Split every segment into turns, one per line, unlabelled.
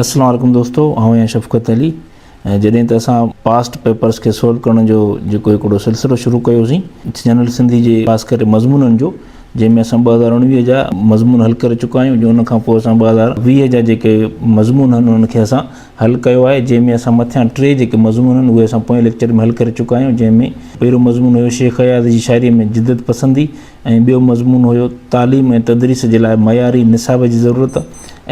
السلام عليڪم دوستو آئون آهيان شفقت علي ۽ جڏهن ته اسان پاسٽ پيپرس کي سولو ڪرڻ جو جيڪو هڪڙو سلسلو شروع ڪيوسين جنرل سنڌي جي خاص ڪري مضمونن جو جنهن ۾ اسان 2019 جا مضمون حل ڪري چڪا آهيون جو ان کان پوء اسان 2020 جا جيڪي مضمون آهن انهن کي اسان حل ڪيو آهي جنهن ۾ اسان مٿيان ٽي جيڪي مضمون آهن اهي اسان پوئين ليڪچر ۾ حل ڪري چڪا آهيون جنهن ۾ پهريون مضمون هيو شيخ اياز جي شاعري ۾ جدت پسندي ۽ ٻيو مضمون هيو تعليم ۽ تدريس جي لاء معياري نصاب جي ضرورت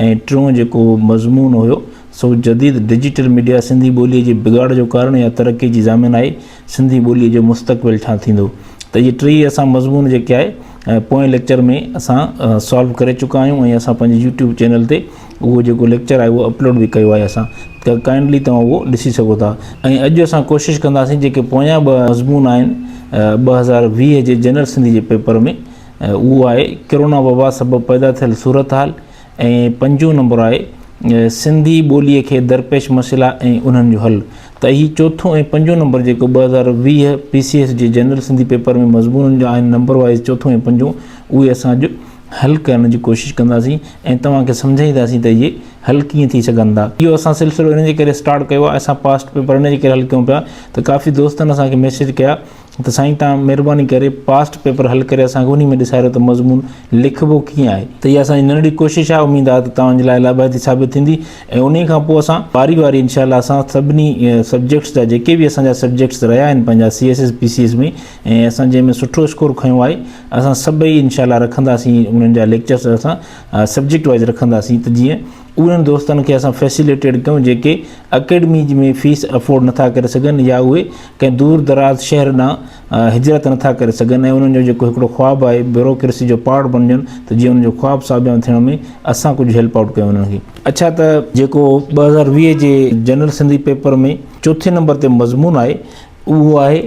۽ ٽيون جيڪو مضمون هيو سو جديد ڊجيٽل ميڊيا سنڌي ٻوليء جي بگاڙ جو ڪارڻ يا ترقي جي ضامن آهي، سنڌي ٻوليء جو مستقبل ڇا ٿيندو؟ ته اهي ٽيئي اسان مضمون جيڪي آهي پوئين ليڪچر ۾ اسان سالو ڪري چڪا آهيون ۽ اسان پنهنجي يوٽيوب چينل تي اهو جيڪو ليڪچر آهي اهو اپلوڊ به ڪيو آهي اسان ته ڪائنڊلي توهان اهو ڏسي سگهو ٿا ۽ اڄ اسان ڪوشش ڪنداسين جيڪي پويان ٻه مضمون آهن 2020 جي جنرل سنڌي جي پيپر ۾ اهو آهي ڪرونا وبا سبب پيدا ٿيل صورتحال ۽ پنجون نمبر آهي سنڌي ٻوليء کي درپيش مسئلا ۽ انهن جو حل ته هي چوٿون ۽ پنجون نمبر جيڪو 2020 پي سي ايس جي جنرل سنڌي پيپر ۾ مضمونن جا آهن نمبر وائز چوٿون ۽ پنجون اهي اسان اڄ حل ڪرڻ جي ڪوشش ڪنداسين ۽ توهان کي سمجهائينداسين ته اهي حل ڪيئن ٿي سگهن ٿا. اهو اسان سلسلو ان جي ڪري اسٽارٽ ڪيو آهي اسان پاسٽ پيپر ان جي ڪري حل ڪيون پيا ته ڪافي دوستن اسان کي ميسيج ڪيا ته سائين توهان مهرباني ڪري پاسٽ پيپر حل ڪري اسان کي انهي ۾ ڏساريو ته مضمون لکبو ڪيئن آهي ته اها اسان جي ننڍڙي ڪوشش آهي اميد آهي ته توهان جي لاء لاڀائتي ثابت ٿيندي ۽ انهي کان پوء اسان واري واري انشاء الله اسان سڀني سبجيڪٽس جا جيڪي به اسان جا سبجيڪٽس رهيا آهن پنهنجا سي ايس ايس پي سي S ۾ ۽ اسان جنهن ۾ سٺو اسڪور کنيو آهي اسان سڀئي انشاء الله رکنداسين انهن جا ليڪچرس اسان سبجيڪٽ وائز رکنداسين ته جيئن انهن دوستن کي اسان فيسليٽيڊ ڪيون جيڪي اڪيڊمي ۾ فيس افورڊ نٿا ڪري سگهن يا اهي ڪنهن دور دراز شهر ڏانهن هجرت نٿا ڪري سگهن ۽ انهن جو جيڪو هڪڙو خواب آهي بيوروڪريسي جو پارٽ بڻجن ته جيئن انهن جو خواب ساڀيان ٿيڻ ۾ اسان ڪجهه هيلپ آئوٽ ڪيون انهن کي. اڇا ته جيڪو 2020 جي جنرل سنڌي پيپر ۾ چوٿين نمبر تي مضمون آهي اهو آهي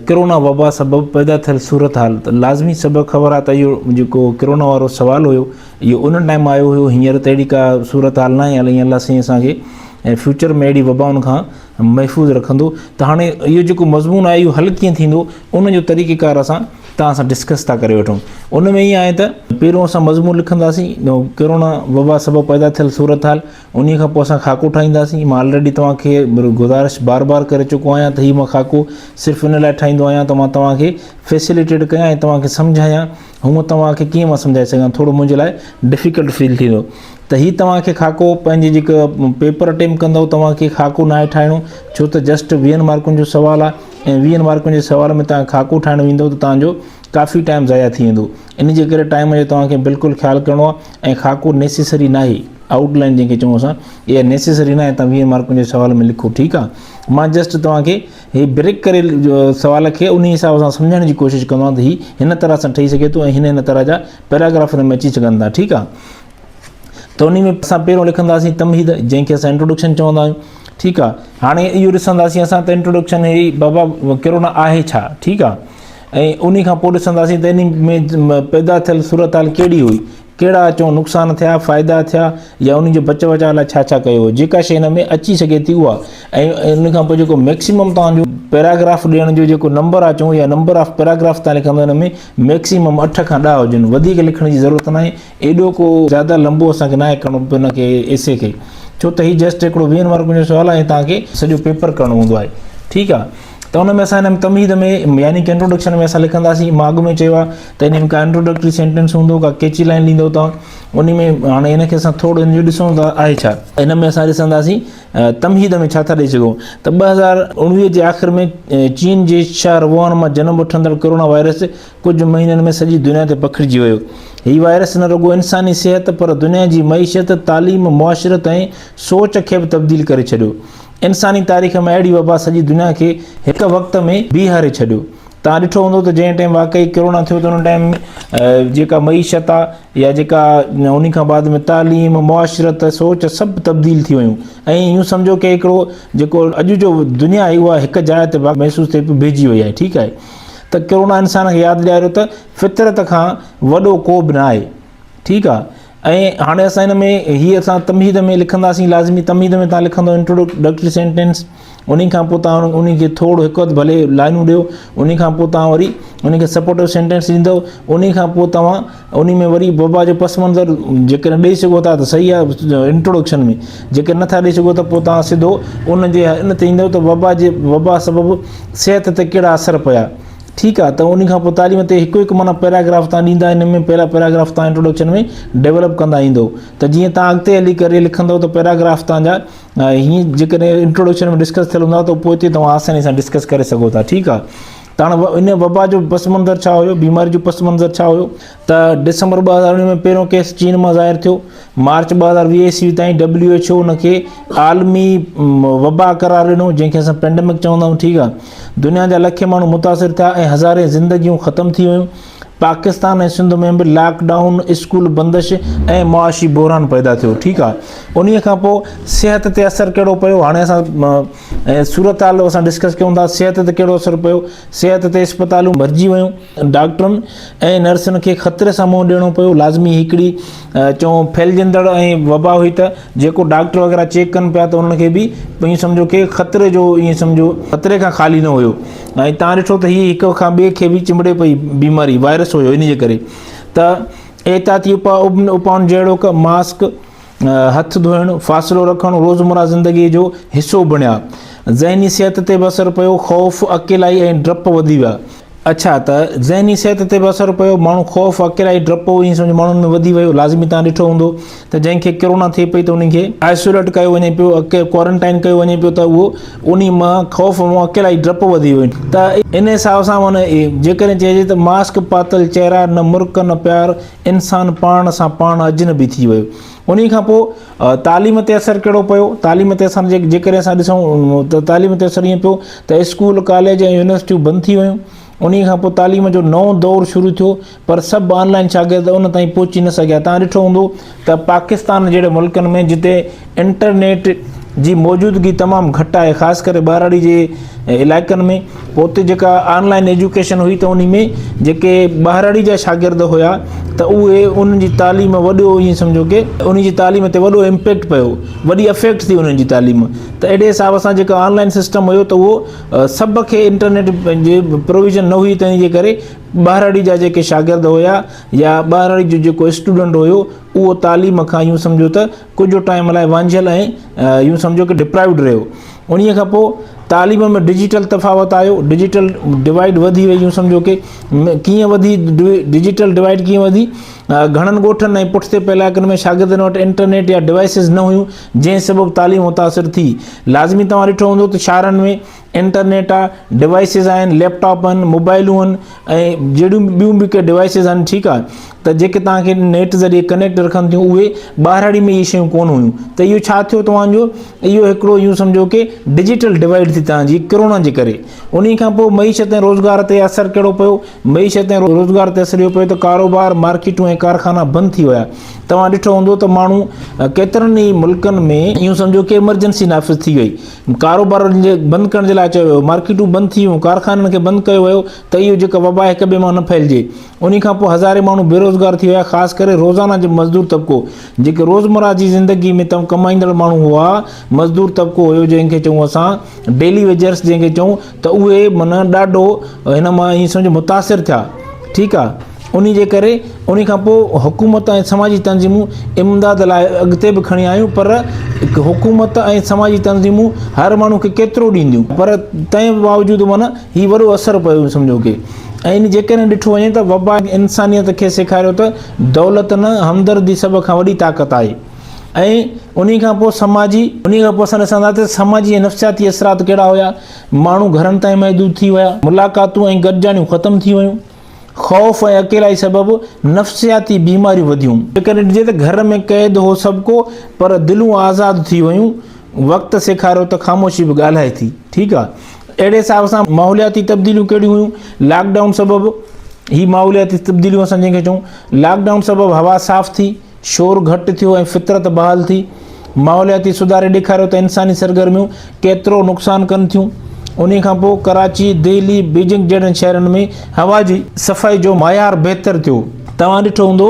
ڪرونا وبا سبب پيدا ٿيل صورتحال ته لازمي سبب خبر آهي ته اهو جيڪو ڪرونا وارو سوال هيو اهو ان ٽائيم آيو هيو هينئر ته اهڙي ڪا صورتحال ناهي هلي الله سائين اسان کي ۽ فيوچر ۾ اهڙي وبائن کان محفوظ رکندو ته هاڻي اهو جيڪو مضمون آهي اهو حل ڪيئن ٿيندو ان جو طريقه ڪار اسان توهان سان ڊسڪس ٿا ڪري وٺون ان ۾ ائين آهي ته پهريون اسان مضمون لکنداسين ڪرونا وبا سبب پيدا ٿيل صورتحال انهيء کان پوء اسان خاڪو ٺاهينداسين. مان آلريڊي توهان کي گذارش بار بار ڪري چڪو آهيان ته هي مان خاڪو صرف ان لاء ٺاهيندو آهيان ته مان توهان کي فيسليٽيڊ ڪيان ۽ توهان کي سمجهايان. هونء توهان کي ڪيئن مان سمجهائي سگهان ٿورو منهنجي لاء ڊفيڪلٽ فيل ٿيندو ته هي توهان کي خاڪو پنهنجي جيڪا پيپر اٽيمپ ڪندو توهان کي خاڪو ناهي ٺاهڻو ڇو ته جسٽ ويهن مارڪن جو سوال آهي ۽ ويهن مارڪن جي سوال ۾ توهان خاڪو ٺاهڻ ويندو ته توهان جو ڪافي ٽائيم ضايع ٿي ويندو ان جي ڪري ٽائيم جو توهان کي بلڪل خيال ڪرڻو آهي ۽ خاڪو نيسيسري ناهي. آئوٽ لائن جنهن کي چئون اسان اها نيسيسري ناهي توهان ويهن مارڪن جي سوال ۾ لکو ٺيڪ آهي مان جسٽ توهان کي هي بريڪ ڪري سوال کي انهي حساب سان سمجهڻ جي ڪوشش ڪندو آهيان ته هي هن طرح سان ٺهي سگهي ٿو ۽ هن هن طرح جا پيراگراف هن ۾ اچي سگهن ٿا ٺيڪ آهي ته انهي ۾ اسان پهريون لکنداسين تمهيد جنهن کي اسان انٽروڊڪشن چوندا آهيون ٺيڪ آهي هاڻي اهو ڏسنداسين اسان ته انٽروڊڪشن هي بابا ڪرونا آهي ڇا ٺيڪ آهي ۽ انهي کان پوء ڏسنداسين ته انهي ۾ پيدا ٿيل صورتحال ڪهڙي هئي ڪهڙا چئون نقصان ٿيا، فائدا ٿيا يا انهن جو بچ بچاء لاء ڇا ڇا ڪيو ويو، جيڪا شيء هن ۾ اچي سگهي ٿي اها ۽ ان کان پوء جيڪو ميڪسيمم توهان جو پيراگراف ڏيڻ جو جيڪو نمبر آهي چئون يا نمبر آف پيراگراف توهان لکندو هن ۾ ميڪسيمم اٺ کان ڏهه هجن وڌيڪ لکڻ جي ضرورت ناهي ايڏو ڪو زياده لمبو اسان کي ناهي ڪرڻو پيو ان کي ايسي کي ڇو ته هي جسٽ هڪڙو ويهن مارڪن جو سوال آهي ۽ توهان کي سڄو پيپر ڪرڻو هوندو آهي ٺيڪ آهي ته ان ۾ اسان هن تمهيد ۾ يعني ڪي انٽروڊڪشن ۾ اسان لکنداسين مان اڳ ۾ چيو آهي ته ان ۾ ڪا انٽروڊڪٽري سينٽينس هوندو ڪا ڪيچي لائن ڏيندو توهان ان ۾ هاڻي ان کي اسان ٿورو ان جو ڏسون ته آهي ڇا ان ۾ اسان ڏسنداسين تمهيد ۾ ڇا ٿا ڏئي سگهون ته 2019 جي آخر ۾ چين جي شهر ووهان مان جنم وٺندڙ ڪورونا وائرس ڪجهه مهينن ۾ سڄي دنيا تي پکڙجي ويو هي وائرس نه رڳو انساني صحت پر دنيا جي معيشت تعليم معاشرت ۽ سوچ کي به تبديل ڪري ڇڏيو انساني تاريخ ۾ اهڙي وبا سڄي دنيا کي هڪ وقت ۾ بيهاري ڇڏيو. توهان ڏٺو هوندو ته جنهن ٽائيم واقعي ڪرونا ٿيو ته ان ٽائيم جيڪا معيشت آ يا جيڪا ان کان بعد ۾ تعليم معاشرت سوچ سڀ تبديل ٿي ويون ۽ ايون سمجهو ڪي هڪڙو جيڪو اڄ جو دنيا آهي اها هڪ جاء تي محسوس ٿئي پئي بيهجي وئي آهي ٺيڪ آهي ته ڪرونا انسان کي ياد ڏياريو ته فطرت کان وڏو ڪو به نه آهي ٺيڪ آ ۽ هاڻي اسان هن ۾ هي اسان تمهيد ۾ لکنداسين لازمي تمهيد ۾ تان لکندو انٽروڊڪٽري سينٽينس. انهي کان پوء توهان انهي کي ٿورو هڪ اڌ ڀلي لائنون ڏيو انهي کان پوء توهان وري انهي کي سپورٽو سينٽينس ڏيندو انهي کان پوء توهان انهي ۾ وري وبا جو پس منظر جيڪڏهن ڏئي سگهو ٿا ته صحيح آهي انٽروڊڪشن ۾ جيڪڏهن نٿا ڏئي سگهو ته پوء توهان سڌو ان جي ان تي ايندو ته وبا جي وبا سبب صحت تي ڪهڙا اثر پيا ٺيڪ آهي ته انهي کان پوء تعليم تي هڪ هڪ معنيٰ پيراگراف توهان ڏيندا ان ۾ پهريان پيراگراف توهان انٽروڊڪشن ۾ ڊيولپ ڪندا ايندو ته جيئن توهان اڳتي هلي ڪري لکندو ته پيراگراف توهان جا هيئن جيڪڏهن انٽروڊڪشن ۾ ڊسڪس ٿيل هوندا ته پوء اتي توهان آساني سان ڊسڪس ڪري سگهو ٿا ٺيڪ آهي ته هاڻ ان وبا جو پس منظر ڇا هيو بيماري جو پس منظر ڇا هيو ته ڊسمبر 2019 ۾ پهريون ڪيس چين مان ظاهر ٿيو مارچ 2020 عيسوي تائين ڊبليو ايڇ او ان کي عالمي وبا قرار ڏنو جنهن کي اسان پينڊمڪ چوندا آهيون ٺيڪ آهي دنيا جا لکين ماڻهو متاثر ٿيا ۽ هزارين زندگيون ختم ٿي ويون پاڪستان ۽ سنڌ ۾ به لاڪ ڊائون، اسڪول بندش ۽ معاشي بحران پيدا ٿيو. ٺيڪ آ انهي کان پوء صحت تي اثر ڪهڙو پيو هاڻي اسان صورتحال اسان ڊسڪس ڪيون ٿا صحت تي ڪهڙو اثر پيو صحت تي اسپتالون ڀرجي ويون ڊاڪٽرن ۽ نرسن کي خطري سان منهن ڏيڻو پيو لازمي هڪڙي چون ڦهلجندڙ ۽ وبا هئي ته جيڪو ڊاڪٽر وغيره چيڪ ڪن پيا ته انهن کي به ائين سمجهو ڪي خطري جو ائين سمجهو خطري کان خالي نه هيو ۽ تان ڏٺو ته هي هڪ کان ٻئي کي به چنبڙي پئي بيماري وائرس هيو ان جي ڪري ته احتياطي اپاء اپائن جهڙوڪ ماسڪ هٿ ڌوئڻ فاصلو رکڻ روزمره زندگي جو حصو بڻيا ذهني صحت تي به اثر پيو خوف اڪيلائي ۽ ڊپ وڌي ويا اڇا ته ذهني صحت تي به اثر پيو ماڻهو خوف اڪيلائي ڊپ ائين سمجهه ماڻهن ۾ وڌي ويو لازمي تان ڏٺو هوندو ته جنهن کي ڪرونا ٿئي پئي ته انهي کي آئسوليٽ ڪيو وڃي پيو ڪوارنٽائن ڪيو وڃي پيو ته اهو انهي مان خوف مان اڪيلائي ڊپ وڌي ويو ته ان حساب سان معنی جيڪڏهن چئجي ته ماسڪ پاتل چهرا نه مرڪ نه پيار انسان پاڻ سان پاڻ اجنبي ٿي ويو انهي کان پوء تعليم تي اثر ڪهڙو پيو تعليم تي اسان جيڪڏهن اسان ڏسون ته تعليم تي اثر ائين پيو ته اسڪول ڪاليج ۽ يونيورسٽيون بند ٿي ويون انهي کان پوء تعليم جو نئون دور شروع ٿيو پر سڀ آن لائن شاگرد ان تائين پهچي نه سگهيا. توهان ڏٺو هوندو ته پاڪستان جهڙي ملڪن ۾ جتي انٽرنيٽ جي موجودگي تمام گهٽ آهي خاص ڪري ٻهراڙي جي علائقن ۾ پوء اتي جيڪا آن لائن ايجوڪيشن هئي ته انهي ۾ جيڪي ٻهراڙي جا شاگرد هيا ته اهي انهن جي تعليم وڏو ائين سمجهو ڪي انهي جي تعليم تي وڏو امپيڪٽ پيو وڏي افيڪٽ ٿي انهن جي تعليم ته اهڙي حساب سان جيڪا آن لائن سسٽم هيو ته اهو سڀ کي انٽرنيٽ جي پروويزن نه هئي تنهن جي ڪري ٻهراڙي جا جيڪي شاگرد هيا يا ٻهراڙي جو جيڪو اسٽوڊنٽ هيو اهو تعليم کان يون سمجهو ته ڪجهه ٽائيم لاء وانجهيل ۽ يون سمجهو ڪي ڊپرائيوڊ رهيو. انهيء کان پوء تعليم ۾ ڊجيٽل تفاوت آيو، ڊجيٽل ڊوائيڊ وڌي وئي يون سمجهو ڪي ڪيئن وڌي ڊجيٽل ڊوائيڊ ڪيئن وڌي گهڻن ڳوٺن ۽ پٺتي پيل علائقن ۾ شاگردن وٽ انٽرنيٽ يا ڊوائيسز نه هيون جنهن سبب تعليم متاثر ٿي. لازمي توهان ڏٺو هوندو ته شهرن ۾ انٽرنيٽ آ ڊوائيسز آهن ليپ ٽاپ آهن موبائلون آهن ۽ جهڙيون ٻيون به ڪي ڊوائيسز آهن ٺيڪ آ ته جيڪي توهان کي نيٽ ذريعي ڪنيڪٽ رکن ٿيون اهي ٻهراڙي ۾ اهي شيون ڪونه هيون ته اهو ڇا ٿيو توهان جو اهو هڪڙو اهو سمجهو ڪي ڊجيٽل ڊوائيڊ ٿي توهان جي ڪرونا جي ڪري انهي کان پوء معيشت ۽ روزگار تي اثر ڪهڙو پيو معيشت ۽ روزگار تي اثر اهو پيو ته ڪاروبار مارڪيٽون ۽ ڪارخانا بند ٿي ويا توهان ڏٺو هوندو ته ماڻهو ڪيترن ئي ملڪن ۾ اهو سمجهو ڪي ايمرجنسي نافذ ٿي وئي ڪاروبارن جي بند ڪرڻ جي لاء چيو ويو، مارڪيٽون بند ٿي ويون، ڪارخانن کي بند ڪيو ويو ته اهو جيڪا وبا هڪ ٻئي مان نه ڦهلجي. انهي کان پوء هزارين ماڻهو بيروزگار ٿي ويا، خاص ڪري روزانه جو مزدور طبقو، جيڪي روزمره جي زندگي ۾ ڪمائيندڙ ماڻهو هئا، مزدور طبقو هيو جنهن کي چئون اسان ڊيلي ويجرس جنهن کي چئون ته اهي معنيٰ ڏاڍو هن مان ائين سمجهه متاثر ٿيا. ٺيڪ آ. انهي جي ڪري انهي کان پوء حڪومت ۽ سماجي تنظيمون امداد لاء اڳتي به کڻي آيون پر حڪومت ۽ سماجي تنظيمون هر ماڻهو کي ڪيترو ڏينديون پر تنهن باوجود معنيٰ هي وڏو اثر پيو سمجهو ڪي ۽ ان جيڪڏهن ڏٺو وڃي ته وبا انسانيت کي سيکاريو ته دولت نه همدردي سڀ کان وڏي طاقت آهي ۽ انهي کان پوء سماجي انهي کان پوء اسان ڏسندا ته سماجي ۽ نفسياتي اثرات ڪهڙا هيا ماڻهو گهرن تائين محدود ٿي ويا ملاقاتون ۽ گڏجاڻيون ختم ٿي ويون خوف ۽ اڪيلائي سبب نفسياتي بيماريون وڌيون. جيڪڏهن ڏسجي ته گهر ۾ قيد هو سڀ ڪو پر دلون آزاد ٿي ويون. وقت سيکاريو ته خاموشي به ڳالهائي ٿي. ٺيڪ آ. اهڙي حساب سان ماحولياتي تبديليون ڪهڙيون هيون؟ لاڪ ڊائون سبب هي ماحولياتي تبديليون اسان جنهن کي چئون لاڪ ڊائون سبب هوا صاف ٿي. شور گهٽ ٿيو ۽ فطرت بحال ٿي. ماحولياتي سڌاري ڏيکاريو ته انساني سرگرميون ڪيترو نقصان ڪن ٿيون. انهي کان پوء ڪراچي، دهلي، بيجنگ جهڙن شهرن ۾ هوا جي صفائي جو معيار بهتر ٿيو. توهان ڏٺو هوندو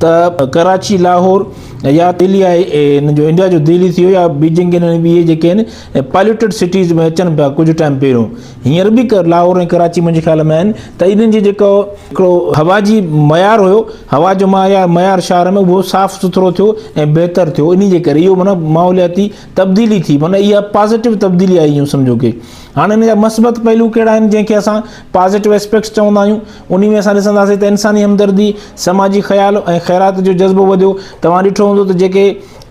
ته ڪراچي، لاهور يا دهلي آهي هن جو انڊيا جو دهلي ٿي ويو يا بيجنگ هن اهي جيڪي آهن پاليوٽيڊ سٽيز ۾ اچن پيا ڪجهه ٽائيم پهريون هينئر به لاهور ۽ ڪراچي منهنجي خيال ۾ آهن ته انهن جي جيڪو هڪڙو هوا جي معيار هيو هوا جو معيار شهر ۾ اهو صاف سٿرو ٿيو ۽ بهتر ٿيو انهي جي ڪري اهو معنيٰ ماحولياتي تبديلي ٿي معنيٰ اها پازيٽو تبديلي آئي ايون سمجهو ڪي هاڻي ان جا مثبت پهلو ڪهڙا آهن جنهن کي اسان پازيٽو اسپيڪٽس چوندا آهيون انهي ۾ اسان ڏسنداسين ته انساني همدردي، سماجي خيال ۽ خيرات جو جذبو وڌيو. توهان ڏٺو هوندو ته جيڪي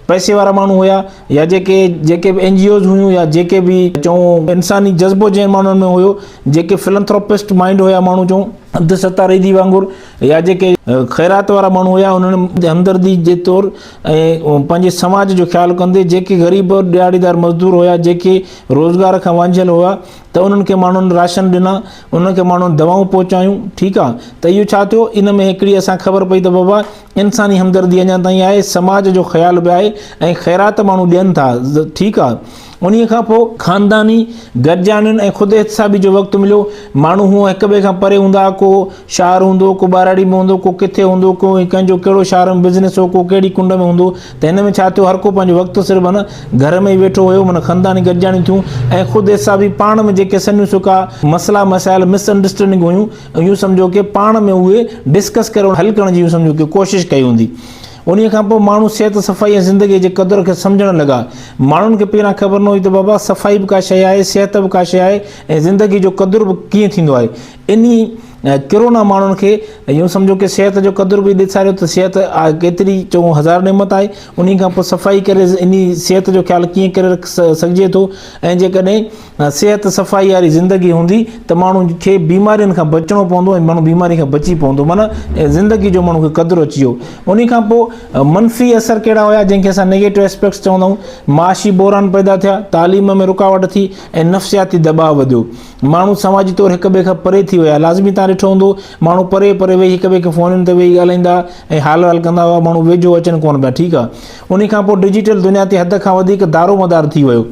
پئسي وارا ماڻهو هيا يا جيڪي جيڪي به اين جي اوز هيون يا جيڪي به چئون انساني جذبو جنهن ماڻهن ۾ هيو جيڪي فلنٿراپسٽ مائنڊ هيا ماڻهو چئون عبدالستار ايڌي وانگر يا جيڪي خيرات وارا ماڻهو هيا انهن همدردي جي طور ۽ پنهنجي سماج جو خيال ڪندي جيڪي غريب ڏهاڙيدار مزدور هيا جيڪي روزگار کان وانجهيل هيا ته انهن کي ماڻهن راشن ڏنا انهن کي ماڻهن دوائون پهچايون ٺيڪ آ ته اهو ڇا ٿيو ان ۾ هڪڙي اسان خبر پئي ته بابا انساني همدردي اڃا تائين آهي سماج جو خيال به آهي ۽ خيرات ماڻهو ڏين ٿا ٺيڪ آ انهي کان پوء خانداني گڏجاڻين ۽ خود احتسابي جو وقت مليو ماڻهو هونء هڪ ٻئي کان پري هوندا ڪو شهر هوندو ڪو ٻهراڙي ۾ هوندو ڪو ڪٿي هوندو ڪو ڪنهن جو ڪهڙو شهر ۾ بزنس هو ڪو ڪهڙي ڪنڊ ۾ هوندو ته هن ۾ ڇا ٿيو هر ڪو پنهنجو وقت صرف معنيٰ گهر ۾ ئي ويٺو هيو معنيٰ خانداني گڏجاڻيون ٿيون ۽ خود احتسابي پاڻ ۾ جيڪي سنيون سڪا مسئلا مسائل مس انڊرسٽينڊنگ هيون اهيون سمجهو ڪي پاڻ ۾ اهي ڊسڪس ڪري حل ڪرڻ جي اهيون سمجهو ڪي ڪوشش ڪئي هوندي. انهيء کان پوء ماڻهو صحت صفائي ۽ زندگيء جي قدر کي سمجهڻ لڳا. ماڻهن کي پهريان خبر نه هئي ته بابا صفائي به ڪا شيء آهي، صحت به ڪا شيء آهي ۽ زندگيء جو قدر به ڪيئن ٿيندو آهي. انهي ڪرونا ماڻهن کي اهو سمجهو ڪي صحت جو قدر به ڏيکاريو ته صحت ڪيتري چئون هزار نعمت آهي. انهي کان پوء صفائي ڪري انهي صحت جو خيال ڪيئن ڪري سگهجي ٿو ۽ جيڪڏهن صحت صفائي واري زندگي هوندي ته ماڻهو کي بيمارين کان بچڻو پوندو ۽ ماڻهو بيماري کان بچي پوندو معنيٰ زندگي جو ماڻهو کي قدر اچي ويو. انهي کان پوء منفي اثر ڪهڙا هيا جنهن کي اسان نيگيٽو اسپيڪٽس چوندا آهيون معاشي بحران پيدا ٿيا، تعليم ۾ رڪاوٽ ٿي ۽ نفسياتي دٻاء وڌيو. ماڻهو سماجي طور هڪ ٻئي کان پري ٿي ويا. لازمي توهان ڏٺو هوندو ماڻهو پري پري ويهي هڪ ٻئي کي فونن تي ويهي ڳالهائيندا ۽ حال احوال ڪندا هئا ماڻهو ويجهو اچن ڪونه پيا ٺيڪ آ انهي کان پوء ڊجيٽل دنيا تي حد کان وڌيڪ دارومدار ٿي ويو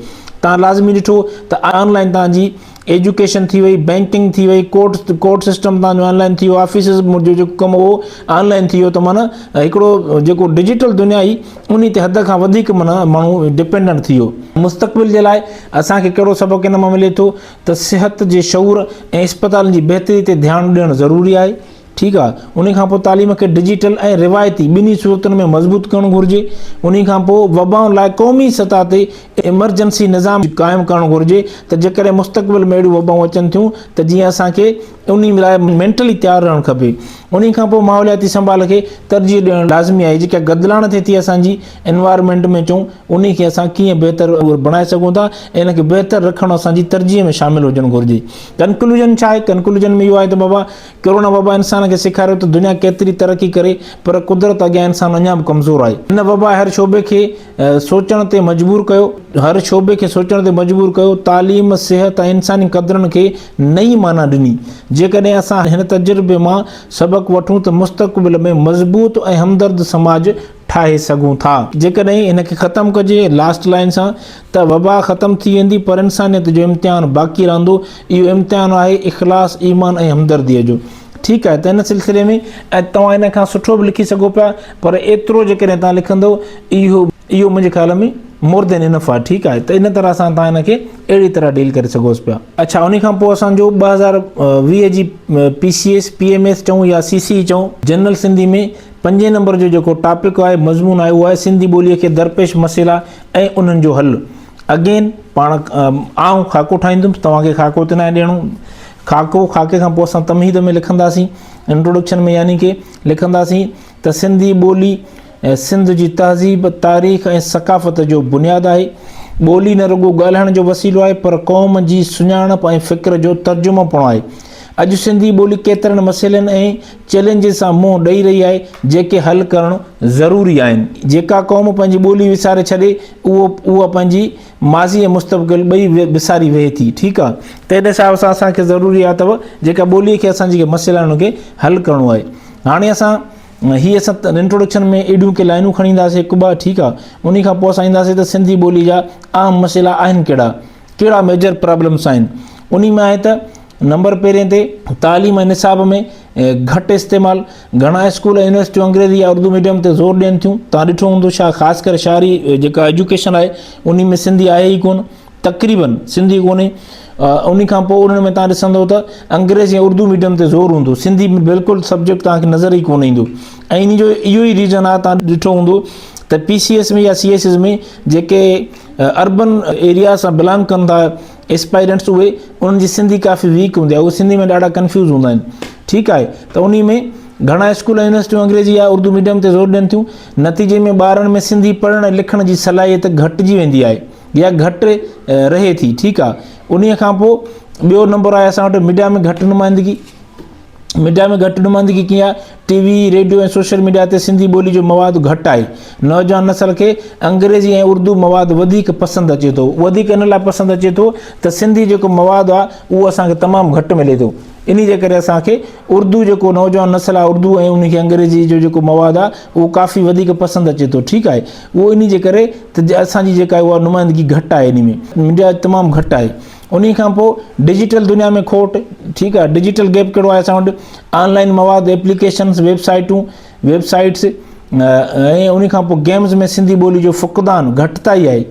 توهان لازمي ڏٺو ته آن لائن توهان جي ايجوڪيشن ٿي وئي بينڪنگ ٿي وئي ڪورٽ ڪورٽ سسٽم توهان جو آن لائن ٿي ويو آفيسز جو جيڪو ڪم هو آن لائن ٿي ويو ته معنيٰ هڪڙو جيڪو ڊجيٽل دنيا هئي انهي تي حد کان وڌيڪ معنيٰ ماڻهو ڊپينڊنٽ ٿي ويو مستقبل جي لاء اسان کي ڪهڙو سبق ان مان ملي ٿو ته صحت جي شعور ۽ اسپتالن جي بهتري تي ڌيان ڏيڻ ضروري آهي ٺيڪ آهي انهي کان پوء تعليم کي ڊجيٽل ۽ روايتي ٻنهي صورتن ۾ مضبوط ڪرڻ گهرجي انهي کان پوء وبائن لاء قومي سطح تي ايمرجنسي نظام قائم ڪرڻ گهرجي ته جيڪڏهن مستقبل ۾ اهڙيون وبائون اچن ٿيون ته جيئن اسان کي انهي لاء مينٽلي تيار رهڻ کپي. انهي کان پوء ماحولياتي سنڀال کي ترجيح ڏيڻ لازمي آهي. جيڪا گدلاڻ ٿئي ٿي اسان جي انوائرمينٽ ۾ چئون انهي کي اسان ڪيئن بهتر بڻائي سگهون ٿا ۽ ان کي بهتر رکڻ اسان جي ترجيح ۾ شامل هجڻ گهرجي. ڪنڪلوزن ڇا آهي؟ ڪنڪلوزن ۾ اهو آهي ته بابا ڪرونا وبا انسان کي سيکاريو ته دنيا ڪيتري ترقي ڪري پر قدرت اڳيان انسان اڃا به ڪمزور آهي. هن وبا هر شعبي کي سوچڻ تي مجبور ڪيو. هر شعبي کي سوچڻ تي مجبور ڪيو. تعليم، صحت ۽ انساني قدرن کي نئين معنيٰ ڏني. جيڪڏهن اسان هن تجربي مان سبق وٺون ته مستقبل ۾ مضبوط ۽ همدرد سماج ٺاهي سگهون ٿا. جيڪڏهن هن کي ختم ڪجي لاسٽ لائين سان ته وبا ختم ٿي ويندي پر انسانيت جو امتحان باقي رهندو. اهو امتحان آهي اخلاص، ايمان ۽ همدرديء جو. ٺيڪ آهي ته ان سلسلي ۾ ۽ توهان ان کان سٺو به لکي سگهو پيا پر ايترو جيڪڏهن توهان لکندو اهو اهو منهنجي خيال ۾ مور دين انف آهي ٺيڪ آهي ته ان طرح سان توهان ان کي اهڙي طرح ڊيل ڪري سگهوس پيا. اڇا ان کان پوء اسان جو 2020 جي P C S P M S چئون يا سي سي چئون جنرل سنڌي ۾ پنجين نمبر جو جيڪو ٽاپڪ آهي مضمون آهي اهو آهي سنڌي ٻوليء کي درپيش مسئلا ۽ انهن جو حل اگين پاڻ آئون خاڪو ٺاهيندم توهان کي خاڪو ته ناهي ڏيڻو خاڪو خاڪي کان پوء اسان تمهيد ۾ لکنداسين انٽروڊڪشن ۾ يعني ڪي لکنداسين ته سنڌي ٻولي سنڌ جي تهذيب تاريخ ۽ ثقافت جو بنياد آهي ٻولي نه رڳو ڳالهائڻ جو وسيلو آهي پر قوم جي سڃاڻپ ۽ فڪر جو ترجمو پڻ آهي اڄ سنڌي ٻولي ڪيترن مسئلن ۽ چئلينجز سان منهن ڏئي رهي آهي جيڪي حل ڪرڻ ضروري آهن جيڪا قوم پنهنجي ٻولي وساري ڇڏي اهو اها پنهنجي ماضي ۽ مستقبل ٻئي وساري ويهي ٿي ٺيڪ آ ته ان حساب سان اسان کي ضروري آ ته جيڪا ٻولي کي اسان جيڪي مسئلا آهن ان کي حل ڪرڻو آهي هاڻي اسان هي اسان انٽروڊڪشن ۾ اهڙيون ڪي لائنون کڻي اينداسين هڪ ٻه ٺيڪ آ انهي کان پوء اسان اينداسين ته سنڌي ٻولي جا عام مسئلا آهن ڪهڙا ڪهڙا ميجر پرابلمس آهن انهي ۾ آهي ته نمبر پهرين تي تعليم ۽ نصاب ۾ گهٽ استعمال، گهڻا اسڪول ۽ يونيورسٽيون انگريزي يا اردو ميڊيم تي زور ڏين ٿيون. توهان ڏٺو هوندو شا خاص ڪري شهري جيڪا ايجوڪيشن آهي انهي ۾ سنڌي آهي ئي ڪونه تقريبن سنڌي ڪونهي انهي کان پوء انهن ۾ توهان ڏسندو ته انگريزي ۽ اردو ميڊيم تي زور هوندو سنڌي ۾ بلڪل سبجيڪٽ توهان کي نظر ئي ڪونه ايندو ۽ انهي جو اهو ئي ريزن آهي توهان ڏٺو هوندو ته پي سي ايس ۾ يا سي ايس ايس ۾ جيڪي اربن ايريا سان بلانگ ڪن ٿا اسپائرنٽس اهي انهن جي سنڌي ڪافي ويڪ هوندي آهي اهي سنڌي ۾ ڏاڍا ڪنفيوز هوندا آهن ٺيڪ آهي ته انهي ۾ گهڻا اسڪول ۽ يونيورسٽيون انگريزي يا اردو ميڊيم تي زور ڏين ٿيون نتيجي ۾ ٻارن ۾ سنڌي پڙهڻ ۽ لکڻ جي صلاحيت گهٽجي ويندي آهي يا گهٽ رهي ٿي ٺيڪ آهي انهي کان پوء ٻيو نمبر آهي اسان وٽ ميڊيا ۾ گهٽ نمائندگي ميڊيا ۾ گهٽ نمائندگي ڪيئن آهي؟ T V, radio ۽ social media تي سنڌي ٻولي جو مواد گهٽ آهي. نوجوان نسل کي انگريزي ۽ اردو مواد وڌيڪ پسند اچي ٿو. وڌيڪ ان لاء پسند اچي ٿو ته سنڌي جيڪو مواد آهي اهو اسان کي تمام گهٽ ملي ٿو. انهي جي ڪري اسان کي اردو جيڪو نوجوان نسل آهي اردو ۽ انهي کي انگريزي جو جيڪو مواد آهي اهو ڪافي وڌيڪ پسند اچي ٿو ٺيڪ آهي اهو انهي جي ڪري ته اسان جي جيڪا اها نمائندگي گهٽ آهي انهي ۾ ميڊيا تمام گهٽ آهي. انهي کان پوء ڊجيٽل دنيا ۾ کوٽ، ٺيڪ آهي ڊجيٽل گيپ ڪهڙو آهي اسان وٽ آن لائن مواد، ايپليڪيشنز، ويب سائيٽون، ويب سائيٽس ۽ انهي کان پوء گيمز ۾ سنڌي ٻولي جو فقدان، گهٽتائي آهي.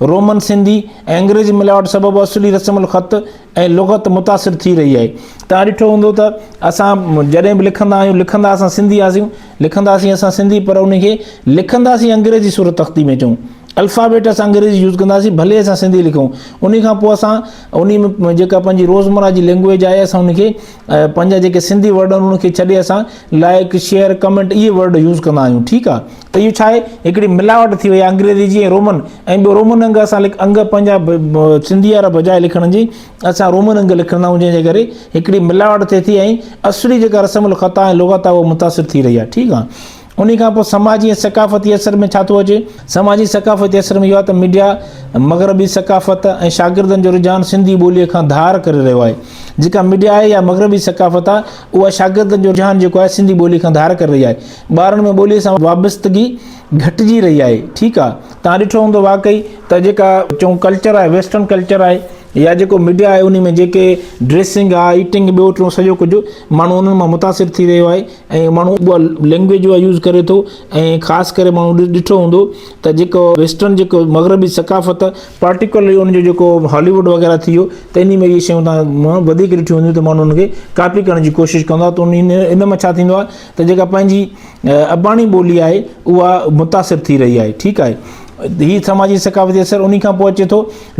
رومن سنڌي ۽ انگريزي ملاوٽ سبب اصلي رسم الخط ۽ لغت متاثر ٿي رهي آهي. توهان ڏٺو هوندو ته اسان جڏهن به لکندا آهيون لکندا اسان سنڌي آسيون لکنداسين اسان سنڌي پر انهي کي لکنداسين انگريزي صورت تختي ۾ چئون الفابيٽ اسان انگريزي يوز ڪنداسين ڀلي اسان سنڌي لکون انهي کان پوء اسان انهي ۾ جيڪا پنهنجي روزمره جي لينگويج آهي اسان ان کي پنهنجا جيڪي سنڌي ورڊ آهن ان کي ڇڏي اسان لائڪ شيئر ڪمينٽ اهي ورڊ يوز ڪندا آهيون ٺيڪ آهي ته اهو ڇا آهي هڪڙي ملاوٽ ٿي وئي آهي انگريزي جي ۽ رومن ۽ ٻيو رومن انگ اسان انگ پنهنجا سنڌي وارا بجاء لکڻ جي اسان رومن انگ لکندا آهيون جنهن جي ڪري هڪڙي ملاوٽ ٿئي ٿي ۽ اصلي جيڪا رسم الخط آهي لغت آهي اها متاثر ٿي رهي آهي ٺيڪ آهي انهي کان پوء سماجي ۽ ثقافتي اثر ۾ ڇا ٿو اچي؟ سماجي ثقافتي اثر ۾ اهو آهي ته ميڊيا مغربي ثقافت ۽ شاگردن جو رجحان سنڌي ٻوليء کان ڌار ڪري رهيو آهي. جيڪا ميڊيا آهي يا مغربي ثقافت آهي اها شاگردن جو رجحان جيڪو آهي سنڌي ٻوليء کان ڌار ڪري رهي آهي. ٻارن ۾ ٻوليء سان وابستگي گهٽجي رهي آهي. ٺيڪ آهي توهان ڏٺو هوندو واقعي ته جيڪا چئون ڪلچر آهي ويسٽرن ڪلچر آهي يا جيڪو ميڊيا آهي انهي ۾ جيڪي ڊريسنگ آهي ايٽنگ ٻيو ٽيون سڄو ڪجهه ماڻهو انهن مان متاثر ٿي رهيو آهي ۽ ماڻهو اها لينگويج اها يوز ڪري ٿو ۽ خاص ڪري ماڻهو ڏٺو هوندو ته جيڪو ويسٽرن جيڪو مغربي ثقافت پارٽيڪولرلي ان جو جيڪو هاليووڊ وغيره ٿي ويو ته انهي ۾ اهي شيون تان وڌيڪ ڏٺيون وينديون ته ماڻهو ان کي ڪاپي ڪرڻ جي ڪوشش ڪندو آهي ته ان ان مان ڇا ٿيندو آهي ته جيڪا پنهنجي اباڻي ٻولي آهي اها متاثر ٿي رهي آهي ٺيڪ آهي هي سماجي ثقافتي اثر انهي کان پوء اچي ٿو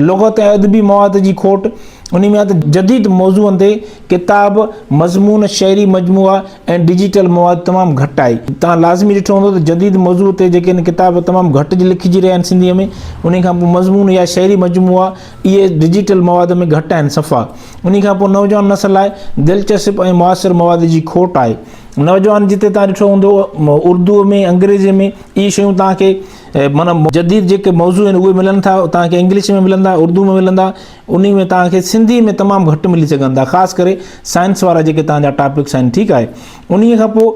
لغت ۽ ادبي مواد جي کوٽ انهي ۾ آهي ته جديد موضوعن تي ڪتاب، مضمون، شعري مجموعا ۽ ڊجيٽل مواد تمام گهٽ آهي. توهان لازمي ڏٺو هوندو ته جديد موضوع تي جيڪي آهن ڪتاب تمام گهٽ لکجي رهيا آهن سنڌيء ۾ انهي کان پوء مضمون يا شعري مجموعا اهي ڊجيٽل مواد ۾ گهٽ آهن صفا. انهي کان پوء نوجوان نسل لاء دلچسپ ۽ معاصر مواد جي کوٽ آهي. نوجوان جتي توهان ڏٺو هوندو اردوء ۾ انگريزيء ۾ اهي شيون توهان کي معنيٰ جديد جيڪي موضوع آهن اهي ملن ٿا توهان کي انگلش ۾ ملندا اردو ۾ ملندا انهي ۾ توهان کي سنڌي ۾ تمام گهٽ ملي سگهن ٿا خاص ڪري سائنس وارا جيڪي توهان جا ٽاپڪس آهن ٺيڪ آهي انهي کان پوء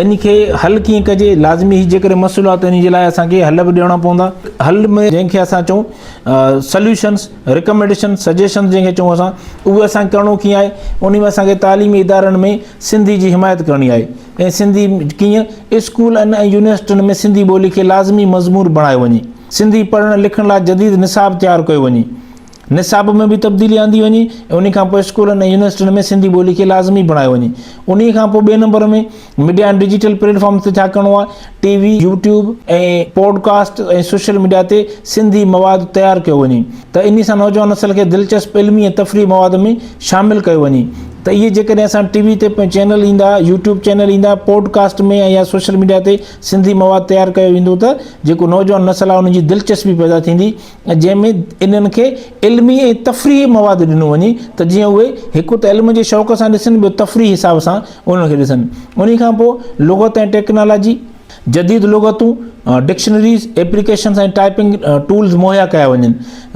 ان کي حل ڪيئن ڪجي لازمي هي جيڪڏهن مسئلو آهي ته ان جي لاء اسان کي حل به ڏيڻا پوندا حل ۾ جنهن کي اسان چئون سليوشنس ريڪمينڊيشن سجيشن جنهن کي چئون اسان اهي اسان کي ڪرڻو ڪيئن آهي انهي ۾ اسان کي تعليمي ادارن ۾ سنڌي جي حمايت ڪرڻي آهي ۽ سنڌي ڪيئن اسڪولن ۽ يونيورسٽين ۾ سنڌي ٻولي کي لازمي مضمون بڻايو وڃي سنڌي پڙهڻ لکڻ لاء جديد نصاب تيار ڪيو وڃي نصاب ۾ به تبديلي آندي وڃي ۽ انهي کان پوء اسڪولن ۽ يونيورسٽين ۾ سنڌي ٻولي کي لازمي بڻايو وڃي. انهي کان پوء ٻئي number ۾ media ۽ digital platforms تي ڇا ڪرڻو آهي T V, YouTube ۽ podcast ۽ social media تي سنڌي مواد تيار ڪيو وڃي ته انهي سان نوجوان نسل کي دلچسپ علمي ۽ تفريحي مواد ۾ شامل ڪيو وڃي ته اهي جيڪڏهن اسان ٽي وي تي چينل ايندا، يوٽيوب چينل ايندا، پوڊ ڪاسٽ ۾ يا سوشل ميڊيا تي سنڌي مواد تيار ڪيو ويندو ته جيڪو نوجوان نسل آهي انهن جي دلچسپي پيدا ٿيندي ۽ جنهن ۾ انهن کي علمي ۽ تفريحي مواد ڏنو وڃي ته جيئن اهي هڪ ته علم جي شوق سان ڏسن ٻيو تفريحي حساب سان انهن کي ڏسن. انهي کان پوء لغت ۽ ٽيڪنالاجي، جديد لغتون، ڊڪشنريز، ايپليڪيشنز ۽ ٽائپنگ ٽولز مهيا ڪيا وڃن.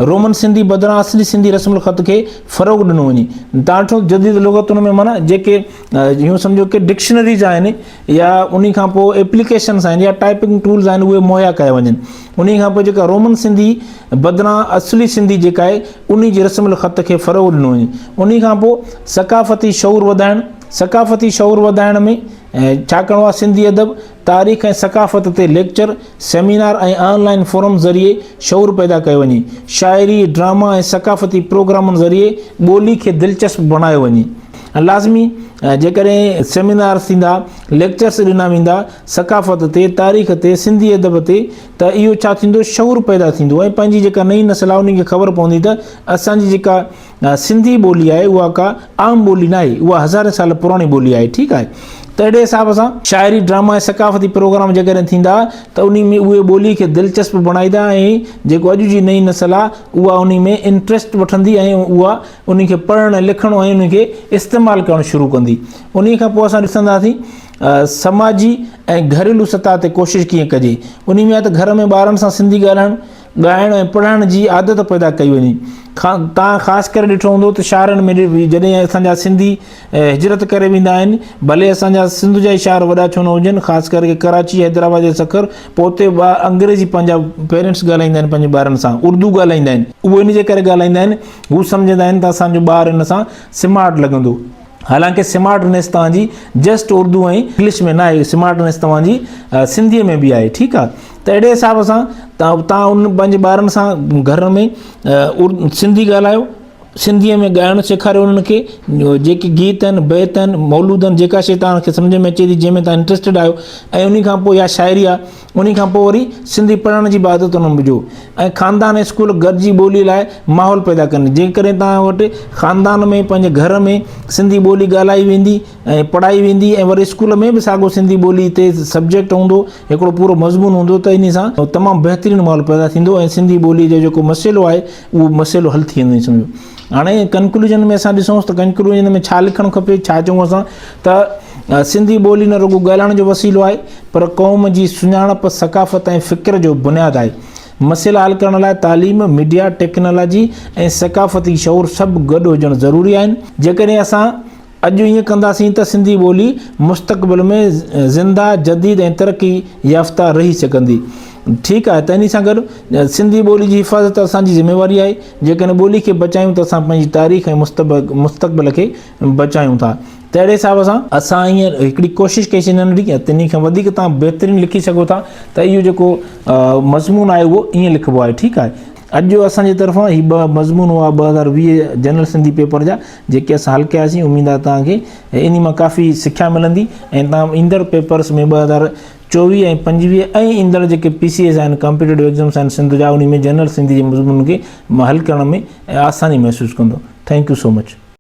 رومن سنڌي بدران اصلي سنڌي رسم الخط کي فروغ ڏنو وڃي. تان ڏٺو جديد لغتن ۾ معنيٰ جيڪي اهو سمجهو ڪي ڊڪشنريز آهن يا انهي کان پوء ايپليڪيشنز آهن يا ٽائپنگ ٽولز آهن اهي مهيا ڪيا وڃن. انهي کان پوء جيڪا رومن سنڌي بدران اصلي سنڌي جيڪا آهي انهي جي رسم الخط کي فروغ ڏنو وڃي. انهي کان پوء ثقافتي شعور وڌائڻ، ثقافتي شعور وڌائڻ ۾ ڇا ڪرڻو آهي سنڌي ادب، تاريخ ۽ ثقافت تي ليڪچر، سيمينار ۽ آن لائين فورم ذريعي شعور پيدا ڪيو وڃي. شاعري، ڊراما ۽ ثقافتي پروگرامن ذريعي ٻولي کي دلچسپ بڻايو وڃي. لازمي جيڪڏهن سيمينارز ٿيندا، ليڪچرس ڏنا ويندا ثقافت تي، تاريخ تي، سنڌي ادب تي ته اهو ڇا ٿيندو شعور پيدا ٿيندو ۽ پنهنجي جيڪا نئين نسل آهي انهن کي خبر پوندي ته اسان جي جيڪا سنڌي ٻولي آهي اها ڪا عام ٻولي ناهي اها هزارين سال پراڻي ٻولي آهي ٺيڪ آهي ته اهڙي حساب سان شاعري ڊراما ۽ ثقافتي پروگرام جيڪڏهن ٿيندا ته انهي ۾ اهي ٻولي کي دلچسپ بڻائيندا ۽ جيڪو اڄ جي نئين نسل آهي اها انهي ۾ انٽريسٽ وٺندي ۽ اها انهي کي پڙهڻ ۽ لکڻ ۽ انهي کي استعمال ڪرڻ شروع ڪندي انهي کان پوء اسان ڏسنداسين سماجي ۽ گهريلو سطح تي ڪوشش ڪيئن ڪجي انهي ۾ آهي ته گهر ۾ ٻارن سان سنڌي ڳالهائڻ ڳائڻ ۽ پڙهڻ جي عادت پيدا ڪئي وڃي. توهان خاص ڪري ڏٺو هوندو ته شهرن ۾ جڏهن اسان جا سنڌي هجرت ڪري ويندا آهن ڀلي اسان جا سنڌ جا ئي شهر وڏا ڇو نه هجن خاص ڪري ڪراچي حيدرآباد يا سکر پوء اتي انگريزي پنهنجا پيرنٽس ڳالهائيندا آهن پنهنجي ٻارن سان اردو ڳالهائيندا آهن اهو ان جي ڪري ڳالهائيندا آهن هو سمجهندا آهن ته اسان جو ٻار ان سان سمارٽ لڳندو حالانڪه سمارٽنيس توهان جي جسٽ اردو ۽ انگلش ۾ ناهي سمارٽنيس توهان جي سنڌي ۾ به آهي ٺيڪ آهي ته اهڙي حساب سان توهان ان پنهنجي ٻارن سان گهر ۾ سنڌي ڳالهايو سنڌيء ۾ ڳائڻ سيکاريو انهن کي جيڪي گيت آهن بيت آهن مولود آهن جيڪا شيء توهان کي سمجھ ۾ اچي ٿي جنهن ۾ توهان انٽرسٽيڊ آهيو ۽ ان کان پوء يا شاعري آهي انهي کان پوء وري سنڌي پڙهڻ جي به عادت انهن وجهو ۽ خاندان ۽ اسڪول گڏجي ٻولي لاء ماحول پيدا ڪن جيڪڏهن توهان وٽ خاندان ۾ پنهنجي گهر ۾ سنڌي ٻولي ڳالهائي ويندي ۽ پڙهائي ويندي ۽ وري اسڪول ۾ به ساڳو سنڌي ٻولي تي سبجيڪٽ هوندو هڪڙو پورو مضمون هوندو ته انهي سان تمام بهترين ماحول پيدا ٿيندو ۽ سنڌي ٻولي جو جيڪو مسئلو آهي اهو مسئلو حل ٿي ويندو سمجهو هاڻي ڪنڪلوزن ۾ اسان ڏسون ته ڪنڪلوزن ۾ ڇا لکڻ کپي ڇا چئون اسان ته سنڌي ٻولي نه رڳو ڳالهائڻ جو وسيلو آهي پر قوم جي سڃاڻپ، ثقافت ۽ فڪر جو بنياد آهي. مسئلا حل ڪرڻ لاء تعليم، ميڊيا، ٽيڪنالاجي ۽ ثقافتي شعور سڀ گڏ هجڻ ضروري آهن. جيڪڏهن اسان اڄ ائين ڪنداسين ته سنڌي ٻولي مستقبل ۾ زنده، جديد ۽ ترقي يافته رهي سگهندي. ٺيڪ آهي ته انهي سان گڏ سنڌي ٻولي جي حفاظت اسان جي ذميواري آهي. جيڪڏهن ٻولي کي بچايون ته اسان پنهنجي تاريخ ۽ مستقبل کي بچايون ٿا. تهڙي حساب سان اسان ائين هڪڙي ڪوشش ڪئي سين ننڍڙي ۽ تنهي کان وڌيڪ توهان بهترين لکي سگهو ٿا ته اهو جيڪو مضمون آهي اهو ائين لکبو آهي ٺيڪ آهي اڄ جو اسان جي طرفان هي ٻه مضمون هئا 2020 جنرل سنڌي پيپر جا جيڪي اسان حل ڪياسين اميد آهي توهان کي انهي مان ڪافي سکيا ملندي ۽ توهان ايندڙ پيپرس ۾ 2024 ۽ 25 ۽ ايندڙ جيڪي پي سي ايس آهن ڪمپيٽيٽو ايگزامس آهن سنڌ جا انهي ۾ جنرل سنڌي جي مضمونن کي حل ڪرڻ ۾ آساني محسوس ڪندو thank you so much.